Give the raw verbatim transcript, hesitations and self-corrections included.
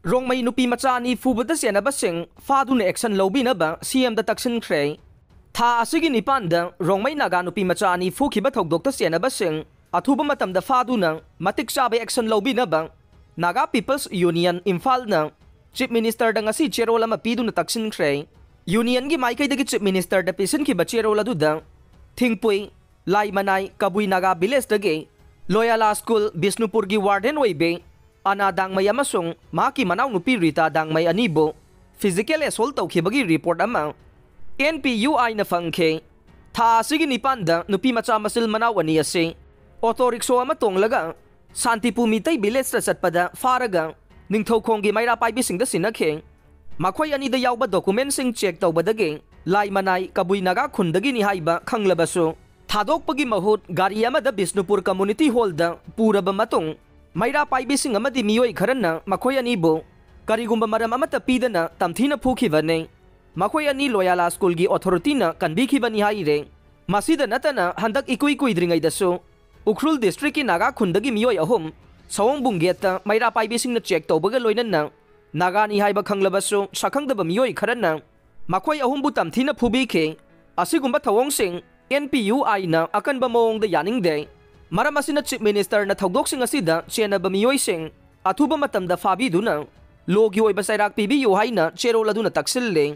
ꯔꯣꯡꯃꯩ ꯅꯨꯄꯤ ꯃꯆꯥ ꯑꯅꯤ ꯐꯨꯕꯗ ꯆꯦꯟꯅꯕꯁꯤꯡ ꯐꯥꯗꯨꯅ action ꯂꯧꯕꯤꯅꯕ C M ꯗ ꯇꯛꯁꯤꯟꯈ꯭ꯔꯦ꯫ ꯊꯥ ꯑꯁꯤꯒꯤ ꯅꯤꯄꯥꯟꯗ ꯔꯣꯡꯃꯩ ꯅꯥꯒꯥ ꯅꯨꯄꯤ ꯃꯆꯥ ꯑꯅꯤ ꯐꯨꯈꯤꯕ ꯊꯧꯗꯣꯛꯇ ꯆꯦꯟꯅꯕꯁꯤꯡ ꯑꯊꯨꯕ ꯃꯇꯝꯗ ꯐꯥꯗꯨꯅ ꯃꯇꯤꯛ ꯆꯥꯕ action ꯂꯧꯕꯤꯅꯕ Naga People's Union ꯏꯝꯐꯥꯜꯅ Chief Minister ꯗ ꯉꯁꯤ ꯆꯦꯔꯣꯜ ꯑꯃ ꯄꯤꯗꯨꯅ ꯇꯛꯁꯤꯟꯈ꯭ꯔꯦ꯫ Union ꯒꯤ ꯃꯥꯏꯀꯩꯗꯒꯤ Chief Minister ꯗ ꯄꯤꯁꯤꯟꯈꯤꯕ ꯆꯦꯔꯣꯜ ꯑꯗꯨꯗ ꯊꯤꯡꯄꯨꯏ, ꯂꯥꯏꯃꯅꯥꯏ, ꯀꯕꯨꯏ ꯅꯥꯒꯥ ꯚꯤꯂꯦꯖꯇꯒꯤ ꯂꯣꯌꯥꯂꯥ ꯁ꯭ꯀꯨꯜ ꯕꯤꯁꯅꯨꯄꯨꯔꯒꯤ ꯋꯥꯔꯗꯦꯟ ꯑꯣꯏꯕꯤ ꯑꯅꯥ ꯗꯥꯡꯃꯩ ꯑꯃꯁꯨꯡ ꯃꯍꯥꯛꯀꯤ ꯃꯅꯥꯎꯅꯨꯄꯤ ꯔꯤꯇꯥ ꯗꯥꯡꯃꯩ ꯑꯅꯤꯕꯨ physical assault ꯇꯧꯈꯤꯕꯒꯤ ꯔꯤꯄꯣꯔꯠ ꯑꯃ N P U I ꯅ ꯐꯪꯈꯤ꯫ ꯊꯥ ꯑꯁꯤꯒꯤ ꯅꯤꯄꯥꯟꯗ ꯅꯨꯄꯤ ꯃꯆꯥ ꯃꯆꯤꯜ ꯃꯅꯥꯎ ꯑꯅꯤ ꯑꯁꯤ ꯑꯣꯇꯣ ꯔꯤꯛꯁꯣ ꯑꯃ ꯇꯣꯡꯂꯒ ꯁꯥꯟꯇꯤꯄꯨ ꯃꯤꯇꯩ ꯚꯤꯂꯦꯖꯇ ꯆꯠꯄꯗ ꯐꯥꯔꯒ ꯅꯤꯡꯊꯧꯈꯣꯡꯒꯤ ꯃꯩꯔꯥ ꯄꯥꯏꯕꯤꯁꯤꯡꯗ ꯁꯤꯟꯅꯈꯤ꯫ ꯃꯈꯣꯏ ꯑꯅꯤꯗ ꯌꯥꯎꯕ ꯗꯣꯀꯨꯃꯦꯟꯁꯤꯡ ꯆꯦꯛ ꯇꯧꯕꯗꯒꯤ ꯂꯥꯏꯃꯅꯥꯏ ꯀꯕꯨꯏ ꯅꯥꯒꯥ ꯈꯨꯟꯗꯒꯤꯅꯤ ꯍꯥꯏꯕ ꯈꯪꯂꯕꯁꯨ, ꯊꯥꯗꯣꯛꯄꯒꯤ ꯃꯍꯨꯠ ꯒꯥꯔꯤ ꯑꯃꯗ ꯕꯤꯁꯅꯨꯄꯨꯔ ꯀꯝꯃꯨꯅꯤꯇꯤ ꯍꯣꯜꯗ ꯄꯨꯔꯕ ꯃꯇꯨꯡ, ꯃꯩꯔꯥ ꯄꯥꯏꯕꯤꯁꯤꯡ ꯑꯃꯗꯤ ꯃꯤꯑꯣꯏ ꯈꯔꯅ ꯃꯈꯣꯏ ꯑꯅꯤꯕꯨ ꯀꯔꯤꯒꯨꯝꯕ ꯃꯔꯝ ꯑꯃꯠꯇ ꯄꯤꯗꯅ ꯇꯝꯊꯤꯅ ꯐꯨꯈꯤꯕꯅꯤ꯫ ꯃꯈꯣꯏ ꯑꯅꯤ ꯂꯣꯌꯥꯂꯥ ꯁ꯭ꯀꯨꯜꯒꯤ ꯑꯣꯊꯣꯔꯤꯇꯤꯅ ꯀꯟꯕꯤꯈꯤꯕꯅꯤ ꯍꯥꯏꯔꯦ꯫ ꯃꯁꯤꯗ ꯅꯠꯇꯅ ꯍꯟꯗꯛ ꯏꯀꯨꯏ ꯀꯨꯏꯗ꯭ꯔꯤꯉꯩꯗꯁꯨ ꯎꯈ꯭ꯔꯨꯜ ꯗꯤꯁꯇ꯭ꯔꯤꯛꯀꯤ ꯅꯥꯒꯥ ꯈꯨꯟꯗꯒꯤ ꯃꯤꯑꯣꯏ ꯑꯍꯨꯝ ꯁꯑꯣꯡꯕꯨꯡ ꯒꯦꯠꯇ ꯃꯩꯔꯥ ꯄꯥꯏꯕꯤꯁꯤꯡꯅ ꯆꯦꯛ ꯇꯧꯕꯒ ꯂꯣꯏꯅꯅ ꯅꯥꯒꯥꯅꯤ ꯍꯥꯏꯕ ꯈꯪꯂꯕꯁꯨ ꯁꯛꯈꯪꯗꯕ ꯃꯤꯑꯣꯏ ꯈꯔꯅ ꯃꯈꯣꯏ ꯑꯍꯨꯝꯕꯨ ꯇꯝꯊꯤꯅ ꯐꯨꯕꯤꯈꯤ꯫ ꯑꯁꯤꯒꯨꯝꯕ ꯊꯧꯑꯣꯡꯁꯤꯡ N P U I ꯅ ꯑꯀꯟꯕ ꯃꯑꯣꯡꯗ ꯌꯥꯅꯤꯡꯗꯦ꯫ ꯃꯔꯝ ꯑꯁꯤꯅ Chief Minister ꯅ ꯊꯧꯗꯣꯛꯁꯤꯡ ꯑꯁꯤꯗ ꯆꯦꯟꯅꯕ ꯃꯤꯑꯣꯏꯁꯤꯡ ꯑꯊꯨꯕ ꯃꯇꯝꯗ ꯐꯥꯕꯤꯗꯨꯅ law ꯒꯤ ꯑꯣꯏꯕ ꯆꯩꯔꯥꯛ ꯄꯤꯕꯤꯌꯨ ꯍꯥꯏꯅ ꯆꯦꯔꯣꯜ ꯑꯗꯨꯅ ꯇꯛꯁꯤꯜꯂꯤ꯫